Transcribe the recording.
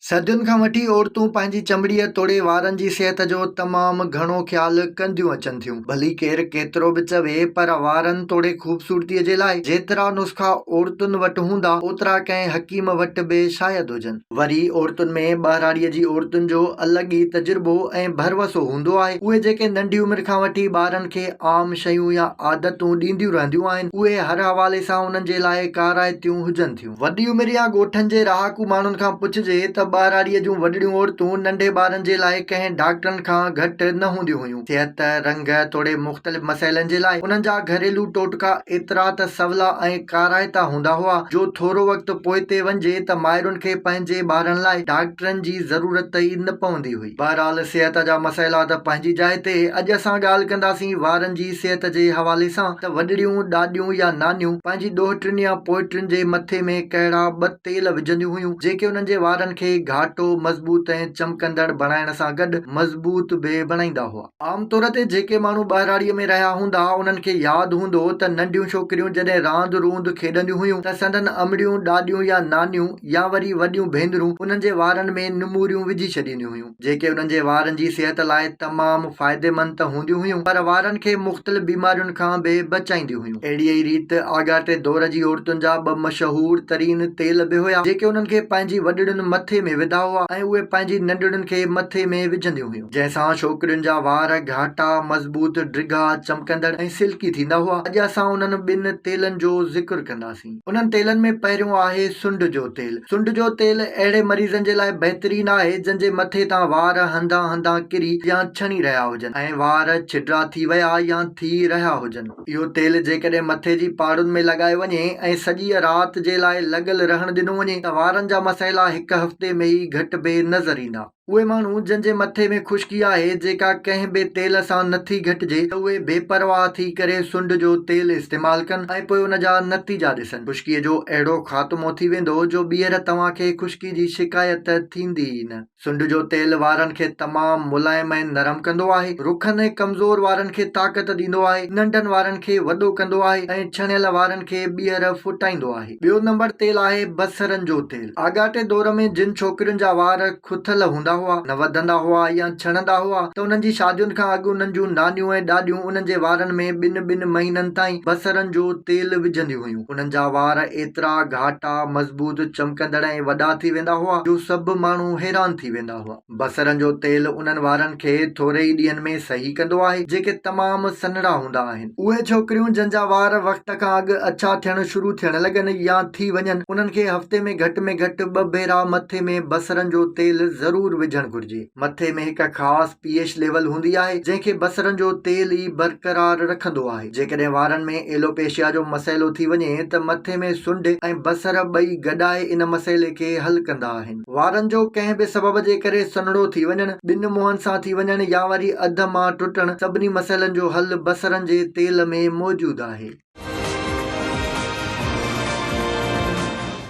صدين کان وٺي عورتون پنهنجي چمڙيء توڙي وارن جي صحت جو تمام گهڻو خيال ڪنديون اچن ٿيون. ڀلي ڪير ڪيترو به چوي پر وارن توڙي خوبصورتيء جي لاء جيترا نسخا عورتن وٽ هوندا اوترا ڪنهن حڪيم وٽ به شايد هجن. وري عورتن ۾ ٻهراڙيء جي عورتن جو الڳ ئي تجربو ۽ ڀروسو هوندو آهي. اهي جيڪي ننڍي عمر کان وٺي ٻارن کي عام شيون يا عادتون ڏينديون رهنديون آهن اهي هر حوالي سان انهن جي لاء ڪارائتيون هجن ٿيون. وڏي عمر يا ڳوٺن جي رهاڪو ماڻهن کان پڇجي ته ٻهراڙيء جون وڏڙيون عورتون ننڍي ٻارن جي لاء ڪنهن ڊاڪٽرن کان گهٽ نه هونديون هيون. صحت، رنگ توڙي مختلف مسئلن جي لاء انهن جا گهريلو ٽوٽڪا ايترا ته سولا ۽ ڪارائتا هوندا هئا جو ٿورو وقت پوئتي وڃجي ته مائرن کي پنهنجي ٻارن لاء ڊاڪٽرن جي ضرورت ئي نه پوندي هئي. بهرحال صحت جا مسئلا ته پنهنجي جاء تي، اڄ اسان ڳالهه ڪنداسين وارن جي صحت جي حوالي سان ته وڏڙيون، ڏاڏيون يا نانيون پنهنجي ڏوهٽين يا پوئٽين جي مٿي ۾ ڪهڙا ٻه تيل وجهنديون هيون جيڪي انهن جي وارن کي گهاٽو، مضبوط ۽ چمڪندڙ بڻائڻ سان گڏ مضبوط به بڻائيندا هئا. عام طور تي جيڪي ماڻهو ٻهراڙيء ۾ رهيا هوندا انهن کي ياد هوندو ته ننڍيون ڇوڪريون جڏهن راند روند کيڏنديون هيون ته سندن امڙيون، ڏاڏيون يا نانيون يا وري وڏيون ڀينرون انهن جي وارن ۾ نموريون وجهي ڇڏينديون هيون، جيڪي انهن جي وارن جي صحت لاء تمام فائديمند ته هونديون هيون پر وارن کي مختلف بيمارين کان به بچائينديون هيون. اهڙيء ئي ريت آڳاٽي دور جي عورتن جا ٻه مشهور ترين تيل به هيا، جيڪي انهن کي پنهنجي وڏڙين مٿي ۾ وڌا هئا ۽ اهي پنهنجي ننڍڙين کي مٿي ۾ وجهنديون هيون، جنهن سان ڇوڪرين جا وار گهاٽا، مضبوط، ڊگها، چمڪندڙ ۽ سلڪي ٿيندا هئا. اڄ اسان انهن ٻن تيلن جو ذڪر ڪنداسين. انهن تيلن ۾ پهريون آهي سنڍ جو تيل. سنڍ جو تيل اهڙي مريضن جي لاء بهترين آهي جن جي مٿي تان وار هنڌان هنڌان ڪري يا ڇڻي رهيا هجن ۽ وار ڇڊرا ٿي ويا يا ٿي رهيا هجن. اهو تيل جيڪڏهن مٿي جي پاڙن ۾ لڳايو وڃي ۽ سڄيء رات جي لاء لڳل رهڻ ڏنو وڃي ته وارن جا مسئلا هڪ هفتي ۾ ئي گهٽبي نظر ايندا. اهي ماڻهو جن جي مٿي ۾ خشڪي آهي جيڪا ڪنهن به تيل سان نٿي گهٽجي ته اهي بي پرواهه ٿي ڪري سنڍ جو تيل استعمال ڪن ۽ پوء ان جا نتيجا ڏسن. خشڪيء جو اهڙو خاتمو ٿي ويندو جو ٻيهر توهان کي خشڪي جي شڪايت ٿيندي ئي نه. سنڍ جو تيل وارن کي تمام ملائم ۽ نرم ڪندو آهي. رکن ۽ ڪمزور وارن کي طاقت ڏيندو آهي. ننڍن وارن کي وڏو ڪندو آهي ۽ ڇڻيل وارن کي ٻيهر ڦٽائيندو آهي. ٻيو نمبر تيل آهي بصرن جو تيل. آڳاٽي دور ۾ جن ڇوڪرين جا وار کٿل هوندا هئا، نه وڌندا هئا يا ڇڻندا هئا ته انهن جي شادين کان اڳ انهن جون نانيون ۽ ڏاڏيون انهن جي وارن ۾ ٻن ٻن مهينن تائين بصرن جو تيل وجهنديون هيون. انهن جا وار ايترا گهاٽا، مضبوط، چمڪندڙ ۽ وڏا ٿي ويندا هئا جو سڀ ماڻهو حيران ٿي ويندا هئا. بصرن جو تيل انهن وارن کي ٿوري ئي ڏينهن ۾ صحيح ڪندو آهي، جيڪي تمام سنهڙا هوندا آهن. اهي ڇوڪريون جن جا وار وقت کان اڳ اڇا ٿيڻ شروع ٿيڻ لڳن يا ٿي وڃن، انهن کي هفتي ۾ گهٽ ۾ گهٽ ٻه ڀيرا مٿي ۾ بصرن جو تيل ضرور وجهڻ گهرجي. مٿي ۾ هڪ خاص پي ايڇ ليول هوندي آهي، جنهن کي بصرن جو تيل ئي برقرار رکندو آهي. جيڪڏهن وارن ۾ ايلوپيشيا جو مسئلو ٿي وڃي ته مٿي ۾ سنڍ ۽ بصر ٻئي گڏائي ان مسئلي کي حل ڪندا آهن. وارن جو ڪنهن به سبب جي ڪري سنهڙو ٿي وڃڻ، ٻن منهن سان ٿي وڃڻ يا وري اڌ مان ٽٽڻ سڀني مسئلن جو حل بصرن جي تيل ۾ موجود آهي.